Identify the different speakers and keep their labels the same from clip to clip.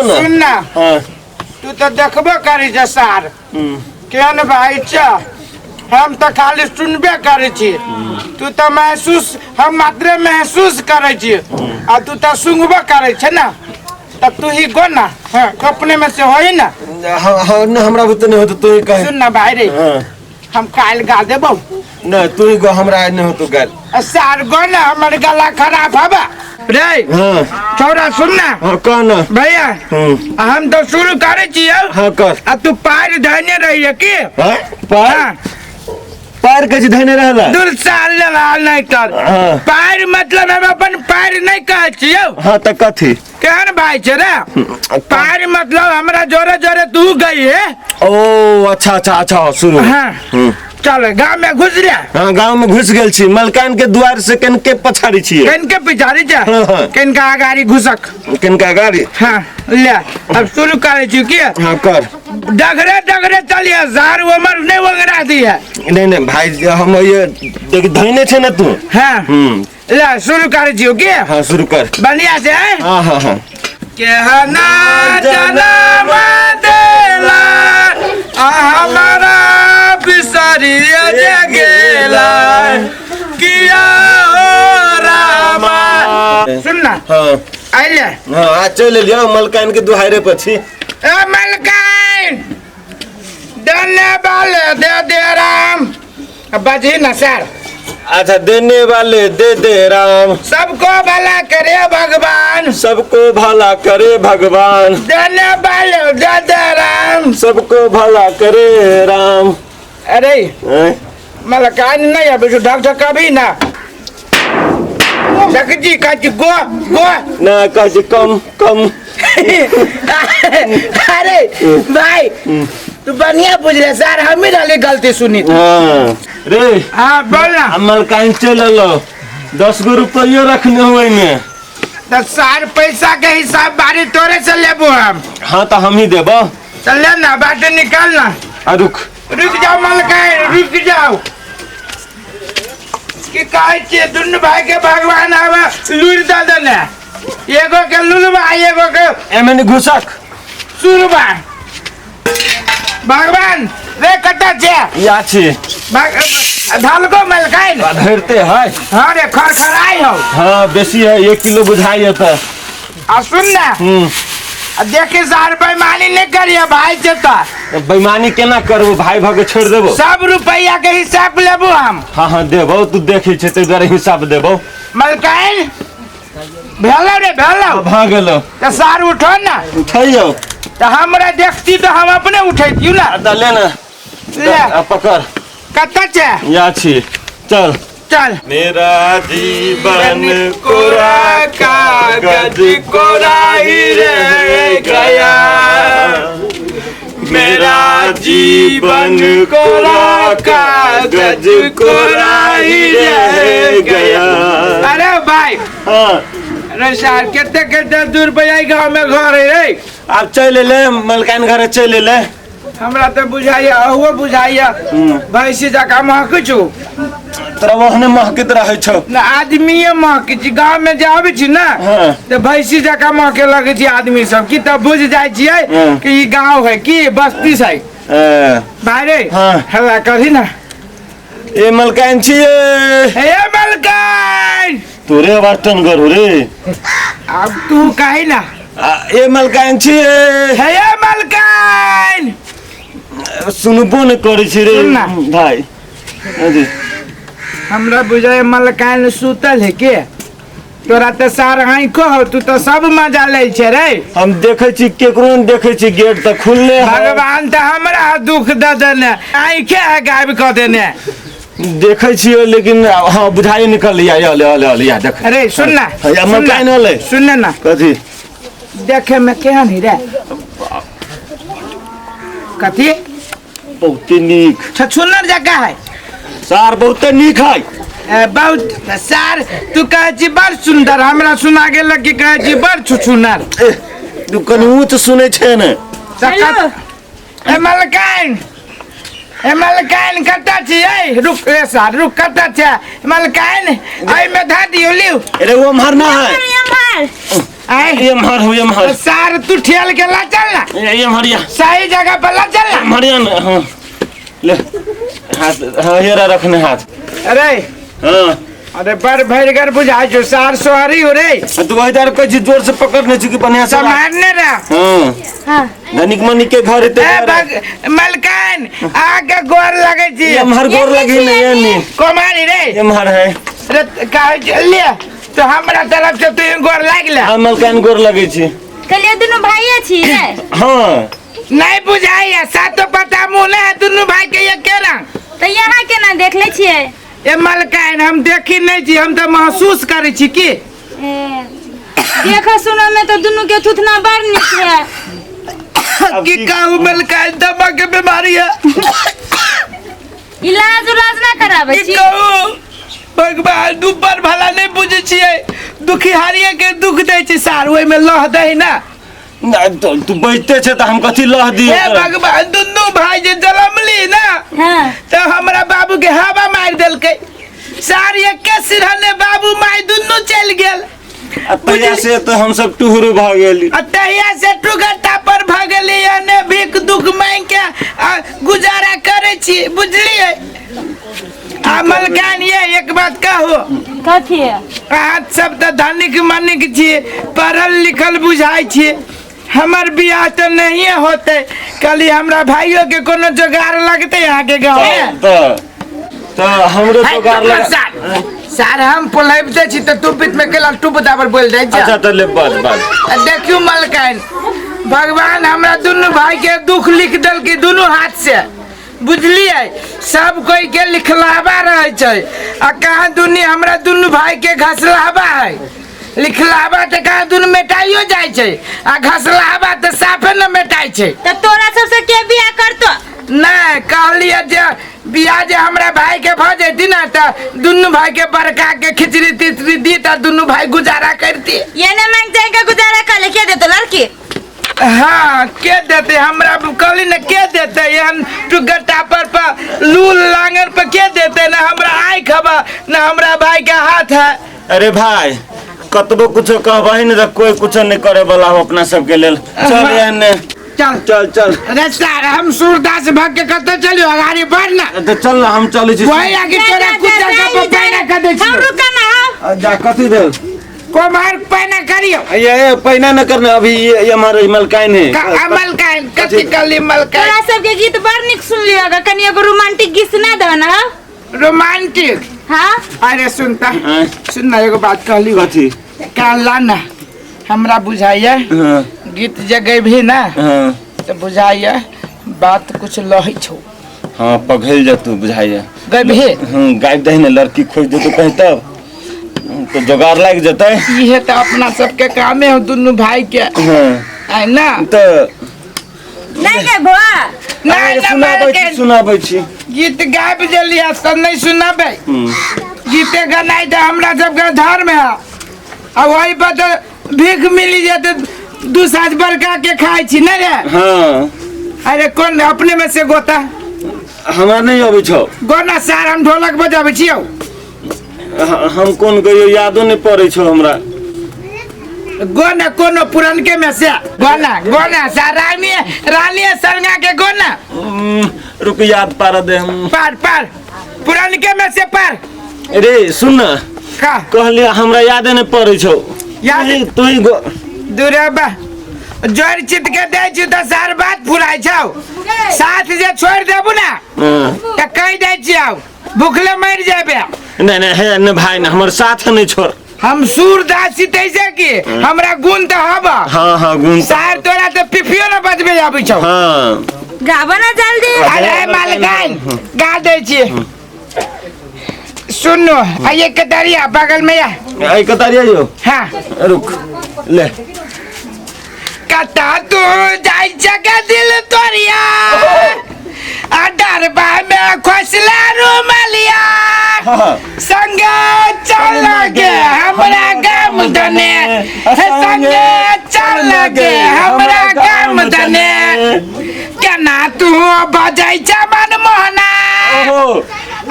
Speaker 1: ना।
Speaker 2: सुन ना।
Speaker 1: हाँ।
Speaker 2: तू तो देखबो करी छै सार। केहन भाई छ, हम तऽ खाली सुनबे करै छी, तू तऽ महसूस, हम मात्रे महसूस करै छी आ तू तऽ सुनबो करै छै ना, तऽ तू ही गो ना। हाँ, अपने में से होई ना।
Speaker 1: हाँ हाँ, ना हमरा बुते नहीं होतो, तू ही कह।
Speaker 2: सुन ना भाई रे।
Speaker 1: हाँ।
Speaker 2: हम काल्हि गा देबौ।
Speaker 1: नहीं, तू ही गो, हमरा नहीं होतो गाल।
Speaker 2: आ सार गो ना, हमर गला खराब हबा रे।
Speaker 1: हाँ।
Speaker 2: छौड़ा सुन ना।
Speaker 1: हाँ, कह ना।
Speaker 2: भैया। हम तो शुरू करै छियौ।
Speaker 1: हाँ, कर।
Speaker 2: आ तू पार धने रहिए की?
Speaker 1: हाँ, पार?
Speaker 2: हाँ।
Speaker 1: पार कैसे धने रहला?
Speaker 2: दूर साल लगा नहीं कर।
Speaker 1: हाँ।
Speaker 2: पार मतलब हम अपन पार नहीं कहै छियौ।
Speaker 1: हाँ, तऽ कथी?
Speaker 2: केहन भाई छै रे? पार मतलब हमरा जोरे जोरे तू गई है।
Speaker 1: ओ अच्छा अच्छा अच्छा, शुरू।
Speaker 2: हाँ। चल गांव में घुस ले।
Speaker 1: हाँ, गांव में घुस गेल छी। मलकान के द्वार से कनके पछाड़ी छियै।
Speaker 2: कनके पिछाड़ी छै?
Speaker 1: हाँ, हाँ।
Speaker 2: कनका अगाड़ी घुसक।
Speaker 1: कनका अगाड़ी?
Speaker 2: हाँ, ले अब शुरू करै छी की?
Speaker 1: हाँ, कर।
Speaker 2: डगरे डगरे चलिए, जार उमर नहीं वगरा दी है।
Speaker 1: नहीं नहीं भाई, हम ये देख धैने छै ना तू।
Speaker 2: हाँ। ले शुरू करै छी की?
Speaker 1: हाँ, शुरू कर।
Speaker 2: बढ़िया से, हैं?
Speaker 1: हाँ, हाँ, हाँ।
Speaker 2: केहना जनम देला आ हमारा बिसरिया जे गेला किया हो रामा। सुन ना।
Speaker 1: हाँ।
Speaker 2: आइले।
Speaker 1: हाँ, आ चलि एलियौ मलकान के दुहारे पर छी।
Speaker 2: ए मलकान देने वाले दे दे राम। अब बाजी ना सर।
Speaker 1: अच्छा, देने वाले दे दे राम।
Speaker 2: सबको भला करे भगवान।
Speaker 1: सबको भला करे भगवान।
Speaker 2: देने वाले दे दे राम।
Speaker 1: सबको भला करे राम।
Speaker 2: अरे
Speaker 1: हैं?
Speaker 2: मलकान नहीं अभी जो ढक ढक अभी ना। देख जी, कह जी, गो, गो।
Speaker 1: ना, कह जी, कम, कम।
Speaker 2: अरे भाई, तू बढ़िया बुझले सर, हम ही रहली गलती सुनी।
Speaker 1: हाँ। रे।
Speaker 2: हाँ, बोल ना।
Speaker 1: हम मलकान चल एलो, 10 गो रुपयो रखने हुए में।
Speaker 2: तो सार पैसा के हिसाब बारी तोरे से लेबो हम।
Speaker 1: हाँ, तो हम ही देबो।
Speaker 2: चल ले ना, बाटे निकाल ना।
Speaker 1: आ रुक।
Speaker 2: रुक जाओ मलकान, रुक जाओ। की कहै छियै, दुनू भाई के भगवान आब लूरि दऽ देने, एगो के लुलबा एगो के
Speaker 1: एमे ने घुसक
Speaker 2: सुरबा। भगवान रे कतऽ छै?
Speaker 1: या छी।
Speaker 2: धलको मलकाइन।
Speaker 1: आ, धरते है।
Speaker 2: हाँ रे, खरखराइ हौ।
Speaker 1: हाँ, बेसी है, 1 किलो बुझाइ है तऽ।
Speaker 2: आ सुन ना। आ देखी सार, बेईमानी नहीं करिए भाई से तो।
Speaker 1: बेईमानी केना करबो भाई, भगे छोड़ देबो?
Speaker 2: सब रुपया के हिसाब लेबो हम।
Speaker 1: हाँ हाँ, देबो, तू देखी छे ते दुआरे हिसाब देबो।
Speaker 2: मलकाइन भेलो रे, भेलो।
Speaker 1: भऽ गेलो।
Speaker 2: तऽ सार उठो ना।
Speaker 1: उठैयो।
Speaker 2: तऽ हमरा देखती तऽ हम अपने उठैतियौ ना।
Speaker 1: तऽ ले ना।
Speaker 2: ले।
Speaker 1: आ पकड़।
Speaker 2: कतऽ छै?
Speaker 1: या छी, चल।
Speaker 2: चल।
Speaker 1: मेरा जीवन कोरा कागज कोरा ही रह गया, मेरा जीवन कोरा कागज कोरा ही रह गया।
Speaker 2: अरे भाई।
Speaker 1: हाँ।
Speaker 2: अरे सार, कते कते दूर पे आई गाँव में घर है रे।
Speaker 1: अब चल ले मलकान घर चल ले।
Speaker 2: हमरा तऽ बुझाइया, अहुओ बुझाइया, भैंसी जकाँ महकै छौ।
Speaker 1: तोरा ओहने महकैत रहै छौ।
Speaker 2: ना, आदमीये महकै छी। गाँव में जे आबै छी ना,
Speaker 1: हाँ।
Speaker 2: तऽ भैंसी जकाँ महके लगै छी आदमी सब, की तऽ बुझ जाइ छियै
Speaker 1: हाँ।
Speaker 2: कि ई गाँव है कि बस्ती छै।
Speaker 1: हाँ।
Speaker 2: भाई रे,
Speaker 1: हाँ।
Speaker 2: हल्ला करही ना।
Speaker 1: ए मलकान छियै।
Speaker 2: ए मलकान।
Speaker 1: तोरे आवाज टनगर हो रे।
Speaker 2: अब तू कही ना।
Speaker 1: आ, ए मलकान छियै।
Speaker 2: हे ए मलकान।
Speaker 1: सुनबो न करै छी रे।
Speaker 2: सुन ना।
Speaker 1: भाई। अरे।
Speaker 2: हमरा बुझाय मलकान सुतल है के? तोरा तऽ सार आँखो हो, तू तऽ सब मजा लै छै रे।
Speaker 1: हम देखै छी, केकरो नहि देखै छी, गेट तऽ खुलले है।
Speaker 2: भगवान तऽ हमरा दुख दऽ देने, आँखे है गायब कऽ देने।
Speaker 1: देखै छियै लेकिन हाँ बुझाइ निकल या या ले ले या देख।
Speaker 2: अरे सुन ना।
Speaker 1: हाँ, या
Speaker 2: सुन ना।
Speaker 1: मकान होले।
Speaker 2: सुन ना।
Speaker 1: कथी?
Speaker 2: देखे में केहन है रे? कथी?
Speaker 1: बहुते नीक।
Speaker 2: छछुन्नर जकाँ है।
Speaker 1: सार बहुते नीक है।
Speaker 2: ए, बहुत सार, तू कहै छी बड़ सुंदर, हमरा सुना गेल कि कहै छी बड़ छुछुनर।
Speaker 1: ए, तू कनि ऊँच सुनै छै ने।
Speaker 2: हेलो। ए मलकाइन, ए मलकाइन कतऽ छी? ए रुक रे सार, रुक, कतऽ छै मलकाइन? एहिमे धऽ दियौ, लिउ।
Speaker 1: अरे वो उम्हर ना है।
Speaker 3: एम्हर।
Speaker 2: आय
Speaker 1: ये मार हो ये मार
Speaker 2: सार तू ठेल के ला चल ना
Speaker 1: ये मारिया
Speaker 2: सही जगह पर ला चल ना
Speaker 1: मारिया ना हाँ ले हाथ हाँ ये रखने हाथ
Speaker 2: अरे
Speaker 1: हाँ
Speaker 2: अरे बड़ भरिगर बुझाइ छौ सार सोहरी हो रे
Speaker 1: आ तू वही दार कहै छी जोर से पकड़ने छी कि बढ़िया से राख।
Speaker 2: सम्हारने रह
Speaker 1: हाँ
Speaker 3: हाँ
Speaker 1: धनिक मनिक के घर हेतै
Speaker 2: ए भग मलकान आके गोर लगै छी
Speaker 1: एम्हर गोर लगी ने ये नी
Speaker 2: कुमारी रे
Speaker 1: एम्हर है
Speaker 2: रे कहै छी ले तो हमरा तरफ से तू गोर लागि ले
Speaker 1: आ मलकान गोर लगै छी
Speaker 3: कहलिए दुनू भाइये छी रे
Speaker 1: हाँ
Speaker 2: नहीं बुझाइया सातो पता मुँह नहीं है दुनू भाई के एके रंग
Speaker 3: तऽ यहाँ केना देख लै छियै
Speaker 2: ए मलकाइन हम देखी नहीं छी हम तऽ महसूस करै छी की
Speaker 3: ए, देखो सुनो में तो दुनू के थुथना बड़ नीक है
Speaker 1: अब
Speaker 2: की
Speaker 1: की-
Speaker 2: कहू मलकाइन दमा के बीमारी है
Speaker 3: इलाज उलाज ना कराबै
Speaker 2: की
Speaker 3: छी
Speaker 2: कहू भगवान ऊपर भला नहीं बुझै छियै दुखी हारिये के दुख दै छै सार ओहिमे लह दै ना
Speaker 1: ना, तो तू बैठते छे तऽ हम कथी लह दिए
Speaker 2: हे भगवान दुनू भाई जे जलमली ना
Speaker 3: हाँ
Speaker 2: तऽ हमरा बाबू के हवा मारि देलकै सार एके सिरहने बाबू माय दुनू चलि गेल
Speaker 1: आ तहिया से तऽ हम सब टुहरु भऽ गेली
Speaker 2: आ तहिया से टुकटा पर भऽ गेली एने भीख दुख मांगि के आ गुजारा करै छी बुझलियै आ मलकान ये एक बात कहू
Speaker 3: कथी
Speaker 2: अहाँ सब तऽ धनिक मनिक छी पढ़ल लिखल बुझाइ छी हमर बियाह तऽ नहिए होतै कहली हमरा भाइयो के कोनो जोगाड़ लगतै अहाँके गाँव में
Speaker 1: तऽ तऽ हमरो जोगाड़ लगा
Speaker 2: सार सार हम पोलाइबते छी तऽ तू बीच में केला टू बराबर बोल दै
Speaker 1: अच्छा
Speaker 2: छै
Speaker 1: तऽ ले बस बस
Speaker 2: आ देखियौ मलकाइन भगवान हमरा दुनू भाई के दुख लिख देलकै दुनू हाथ से बुझलियै सब कोई के लिखलावा रहै छै आ कहाँ दुनी हमरा दुनू भाई के घसलावा है लिखलावा तऽ कहाँ दुनू मेटाइयो जाइ छै आ घसलावा तऽ साफे न मेटाइ छै
Speaker 3: तऽ तोरा सबसे के बियाह करतो
Speaker 2: नहि कहलियै जे बियाह जे हमरा भाई के भऽ जैती ने तऽ दुनू भाई के बड़का के खिचड़ी तिचड़ी दी तऽ दुनू भाई गुजारा करती
Speaker 3: ये ने मांग चाहे के गुजारा कर ले के देतो लड़की
Speaker 2: हाँ के देते हमरा कहली ने के देते एहन टुकटा पर पर लूल लांगर पर के देते ना हमरा आँखि हवा ना हमरा भाई के हाथ है
Speaker 1: अरे भाई कतबो कुछो कहबही ने तऽ कोई कुछो नहीं करे वाला हो अपना सबके लेल चल एहन
Speaker 2: चल
Speaker 1: चल चल
Speaker 2: अरे सार हम सूरदास भग के कतऽ चलियो अगाड़ी बढ़ ना
Speaker 1: तऽ चल ना हम चलै छी
Speaker 2: वही आगे तोरा कुत्ता के पैना कर दै
Speaker 3: हम
Speaker 2: छियो
Speaker 3: रुका ना हम
Speaker 1: आ, जा कथी भेल
Speaker 2: कोमार पैना करियो
Speaker 1: ये ये पैना न करना अभी ये हमारे मलकाइन है
Speaker 2: अमल का कथी कहली मलकाइन
Speaker 3: तोरा सबके गीत बड़ नीक सुनलियो ग कनि एगो रोमांटिक गीत सुना दो ना
Speaker 2: रोमांटिक
Speaker 3: हाँ
Speaker 2: अरे सुनता
Speaker 1: हाँ।
Speaker 2: सुन ना एगो बात कहली
Speaker 1: कथी
Speaker 2: काला ना हमरा बुझाइया
Speaker 1: हाँ
Speaker 2: गीत जे गैबही ना
Speaker 1: हाँ
Speaker 2: तऽ बुझाइया बात कुछ लहै छौ
Speaker 1: हाँ पघल जतू बुझाइया
Speaker 2: गैबही
Speaker 1: हाँ गायब दही ने लड़की खोज देतू कहीं तब तो जोगाड़ लागि जतै
Speaker 2: इहे तऽ अपना सबके कामे हो दुनू भाई के
Speaker 1: हाँ
Speaker 2: आइ ना
Speaker 1: तऽ
Speaker 3: नहीं गे बुआ
Speaker 2: नहीं ना
Speaker 1: सुनाबै
Speaker 2: मालकिन,
Speaker 1: छी सुनाबै छी
Speaker 2: गीत गाबि देलियै तऽ नहि सुनाबै
Speaker 1: हम्म।
Speaker 2: गीते गनाइ तऽ हमरा सबके धर्म है आ वही पर तऽ भीख मिली जेतै दू साँझ बड़का के खाइ छी नहि रे
Speaker 1: हाँ
Speaker 2: अरे कोन अपने में से गोता
Speaker 1: हमरा नहि अबै छौ
Speaker 2: गोना सार हम ढोलक बजाबै छियौ
Speaker 1: हम कोन कहियो यादो नहि पड़ै छौ हमरा
Speaker 2: गोना कोनो पुरनके में से गोना गोना सा रानी रानी सरंगा के गोना
Speaker 1: रुक याद पार दे हम
Speaker 2: पार पार पुरनके में से पार
Speaker 1: रे सुन न
Speaker 2: का
Speaker 1: कहलिए हमरा यादे नहि पड़ै छौ
Speaker 2: याद-
Speaker 1: तू ही गो
Speaker 2: दूरे बा जोर चित के दै छी तऽ सार बात फुराइ छौ साथ जे छोड़ि देबू ने
Speaker 1: हाँ।
Speaker 2: तऽ कहि दै छियौ भुखले मरि जेबे
Speaker 1: नहीं नहीं हे नहीं भाई नहीं हमर साथ नहीं छोड़
Speaker 2: हम सूरदास छी तैसे की हमरा गुण तऽ हब
Speaker 1: हाँ हाँ गुण
Speaker 2: सार तोरा तऽ पिपियो ने बजबे आबै छौ
Speaker 1: हाँ
Speaker 3: गाबो ना जल्दी
Speaker 2: अरे मालकाइन गा दै छी सुनो आइए कतरिया बगल में या
Speaker 1: आई कतारिया जो
Speaker 2: हाँ
Speaker 1: रुक ले
Speaker 2: कता तू जाय जगह दिल तोरिया आ डरबा में खोसला रुमालिया
Speaker 1: हाँ
Speaker 2: संगे चल गे हमरा गाम दने हे संगे चल गे हमरा गाम दने केना तू बजै छ मनमोहना
Speaker 1: ओहो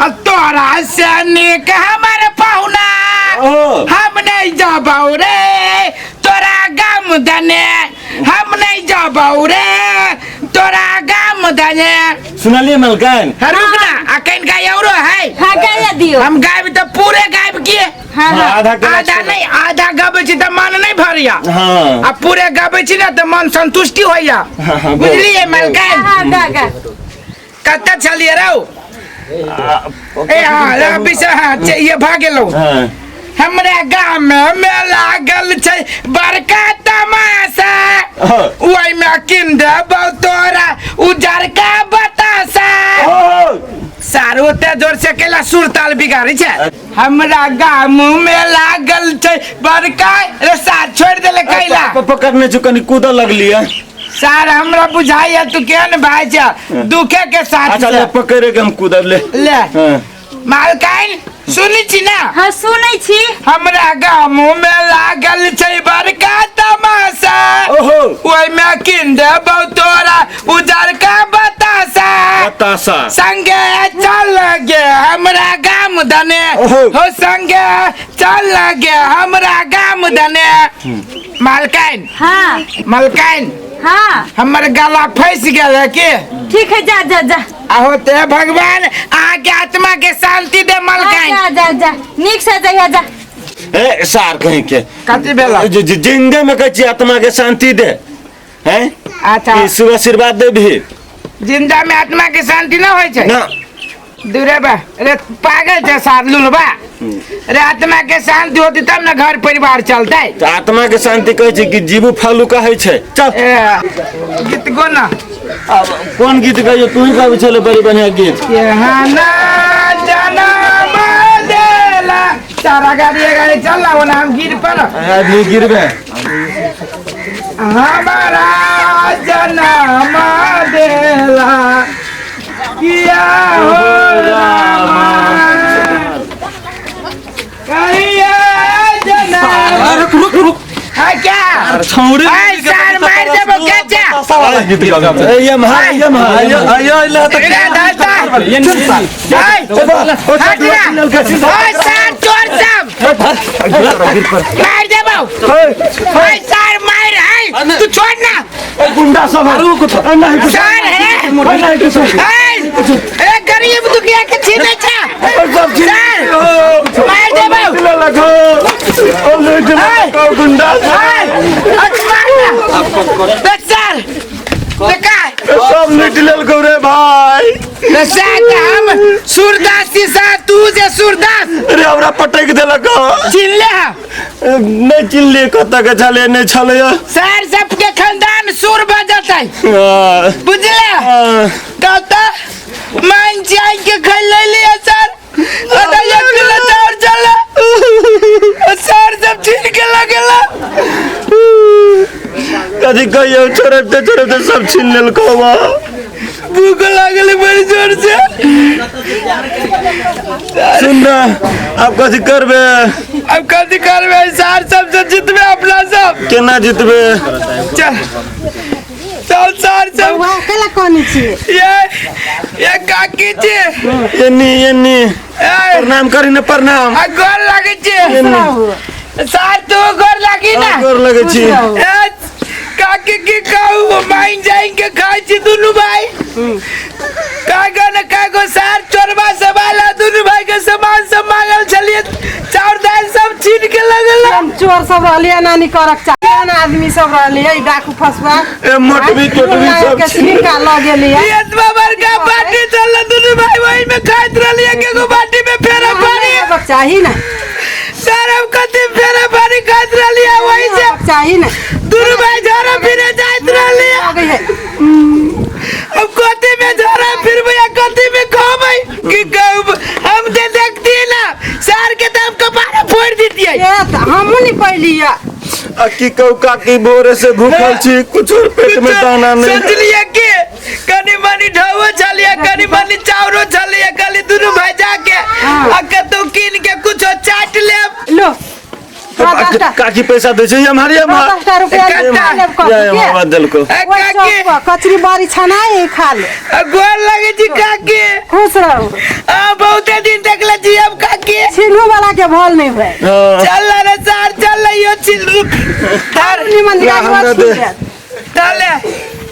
Speaker 2: आ तोरा से नीक हमर पहुना
Speaker 1: ओहो
Speaker 2: हम नहीं जबौ रे तोरा गाम दने, हम नहीं जबौ रे तोरा गाम दने।
Speaker 1: सुनलिए मलकान?
Speaker 2: हाँ, रुक ना, आ कहीं गाय औरो है।
Speaker 3: हाँ गाया दियो।
Speaker 2: हम गायब तो पूरे गायब किए।
Speaker 3: हाँ हाँ।
Speaker 1: आधा के
Speaker 2: आधा नहीं, आधा गाबै छी तऽ मन नहीं भरिया।
Speaker 1: हाँ।
Speaker 2: आ पूरे गाबै छी ना तऽ मन संतुष्टि होइया।
Speaker 1: हाँ, हाँ, बोल,
Speaker 2: बुझलिए मलकान?
Speaker 3: हाँ गा गा।
Speaker 2: कतऽ छलिए रौ? ए हाँ, अभी से हाँ, ये भऽ गेलौ।
Speaker 1: हाँ।
Speaker 2: हमरा गाम में मेला गेल छै बड़का तमाशा,
Speaker 1: हाँ।
Speaker 2: ओहिमे किन देबौ तोरा उजरका बताशा।
Speaker 1: ओ,
Speaker 2: सार ओते जोर से केला सुर ताल बिगाड़ै छै। हमरा गाम में लागल छै बड़का रे सार छोड़ि देले कैला।
Speaker 1: पकड़ने छु कनी कूदऽ लगलियै।
Speaker 2: सार हमरा बुझाइया तू केहन भाई छै, दुखे के साथ।
Speaker 1: अच्छा ले पकड़े के हम कूदब ले।
Speaker 2: ले।
Speaker 1: हाँ।
Speaker 2: मालकाइन सुनै छी ना?
Speaker 3: हाँ सुनै छी।
Speaker 2: हमरा गाम में लागल छै बड़का तमाशा,
Speaker 1: ओहो,
Speaker 2: ओहिमे किन देबौ तोरा उजरका बताशा।
Speaker 1: बताशा।
Speaker 2: संगे चल गे हमरा गाम दने।
Speaker 1: ओहो।
Speaker 2: हो संगे चल गे हमरा गाम दने। मालकाइन।
Speaker 3: हाँ।
Speaker 2: मालकाइन।
Speaker 3: हाँ।
Speaker 2: हमर गला फंस गेल है के?
Speaker 3: ठीक है, जा जा जा।
Speaker 2: आहो ते भगवान अहाँ के आत्मा के शांति दे मलकाइन।
Speaker 3: जा जा जा, नीक से जइहा जा।
Speaker 1: ए सार कहीं के
Speaker 2: कथी भेला?
Speaker 1: जिंदे में कहै छी आत्मा के शांति दे हैं।
Speaker 2: अच्छा।
Speaker 1: ई शुभ आशीर्वाद दे भी।
Speaker 2: जिंदा में आत्मा के शांति ना होय छै
Speaker 1: ना।
Speaker 2: दूरे बा रे पागल छै सार लुलबा रे, आत्मा के शांति होती तब ना घर परिवार चलतै।
Speaker 1: तऽ आत्मा के शांति कहै छै कि जीवू फालू कहै छै। चल।
Speaker 2: ए, गीत गो ना।
Speaker 1: अब कोन गीत गाइयो? तू ही गाबै छले बड़ी बढ़िया गीत।
Speaker 2: यहाँ ना जनम देला सारा गाड़ी गाड़ी चल ना ओना हम गिर पर
Speaker 1: आदमी गिरबे।
Speaker 2: हमारा जनम देला किया हो रामा कहिया जनम।
Speaker 4: रुक रुक रुक।
Speaker 2: हाँ क्या?
Speaker 4: छौरी
Speaker 2: ऐ सार मार देबो क्या चा?
Speaker 1: ए ये महा ये महा
Speaker 4: आयो आयो इला त
Speaker 2: रे दादा। ऐ हट ना। ऐ सार चोर सब मार देबो। ऐ सार मार है तू छोड़ ना।
Speaker 1: गुंडा सब है। नहीं कुछ
Speaker 2: सार है।
Speaker 1: नहीं कुछ
Speaker 2: ऐ ए गरीब दुखिया के छीने छा।
Speaker 1: सब
Speaker 2: सार मार देबो।
Speaker 1: लगो ओ लूट लगो गुंडा
Speaker 2: ऐ अच्छा मार ना। देख सार देखा
Speaker 1: सब लूट लेलको रे भाई।
Speaker 2: सार त हम सूरदास जी सा तू जे सूरदास।
Speaker 1: अरे हमरा पटक देलक।
Speaker 2: चिन्ह ले हा।
Speaker 1: नहीं चिन्हलिए कतऽ के छलै नहीं छलै।
Speaker 2: सार सबके खानदान सुर बजतै बुझले। कहता मान जाय के खाइ ले लिया सर। अरे एक किलो चाउर चला सर सब छीन के लगेला।
Speaker 1: कथी कहियो छोड़ते छोड़ते सब छीन लेलको बा।
Speaker 2: भूख लागल बड़ी जोर से।
Speaker 1: सुन ना अब कथी करबे?
Speaker 2: अब कथी करबे सर सब से जितबे अपना सब।
Speaker 1: केना जितबे?
Speaker 2: चल चल सर सब।
Speaker 5: बौआ केला कोनी छी?
Speaker 2: ये काकी जी।
Speaker 1: एनी एनी
Speaker 2: ए
Speaker 1: प्रणाम करी ने प्रणाम।
Speaker 2: आ गोर लागै छी सर। तू गोर लागी ना?
Speaker 1: गोर लगै छी।
Speaker 2: ए काकी की कहू माइन जाइन के खाइ छी दुनू भाई। कागो न कागो सार चोरबा सब आला दुनू भाई के सामान सब मांगल छलिए चाउर दाल सब छीन के लगल।
Speaker 5: हम चोर सब रहलियै नानी करक चाही एहन आदमी सब रहलियै डाकू फसुआ
Speaker 1: ए मोटवी टोटवी सब
Speaker 5: के छीन के लऽ गेलियै।
Speaker 2: एतबा बड़का बाटी चल दुनू भाई वही में खाइत रहलिए केगो बाटी में फेरा पानी
Speaker 5: होबाक चाही ने।
Speaker 2: सर हम कथी फेरा पानी खाइत रहलिए वही से
Speaker 5: होबाक चाही ने।
Speaker 2: दुनू भाई झोरा फिरे जाइत रहलिए।
Speaker 5: लगै है।
Speaker 2: अब कथी में झोरा फिरबै आ कथी में कहबै कि कहब हम जे देखतियै ना सर के तऽ हम कपार फोड़ि दितियै।
Speaker 5: ए तऽ हमहूँ नहि पैलियै।
Speaker 1: आ की कहू काकी भोरे से भूखल छी कुछ और पेट में दाना नहीं।
Speaker 2: सोचलिए कि कनी मनी ढावो छलिए कनी मनी चाउरो छलिए कहली दुनू भाई जाके आ कतौ कीन के कुछो चाट लेब।
Speaker 5: लो दसटा।
Speaker 1: काकी पैसा दै छै एम्हर एम्हर।
Speaker 5: 10टा रुपया
Speaker 2: कट्टा।
Speaker 5: लेब कऽ
Speaker 1: या
Speaker 5: के।
Speaker 1: एम्हर देलको।
Speaker 2: ए,
Speaker 5: ओहि
Speaker 2: काकी
Speaker 5: चौक पर कचरी बड़ी छनाइ खा ले।
Speaker 2: आ, गोर लगे छी काकी।
Speaker 5: खुश रहू।
Speaker 2: आ, बहुते दिन देखले छी हम काकी।
Speaker 5: छिन्हू वाला के भल नहीं भेल।
Speaker 1: हाँ।
Speaker 2: चल रे सार चल ले यो छिल रुक धर।
Speaker 5: निमन
Speaker 1: ला, हमरा दे।
Speaker 2: चल ले।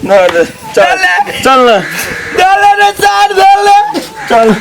Speaker 1: ना दे, चल।
Speaker 2: चल।
Speaker 1: चल ना।
Speaker 2: चल रे सार चल ले।
Speaker 1: चल।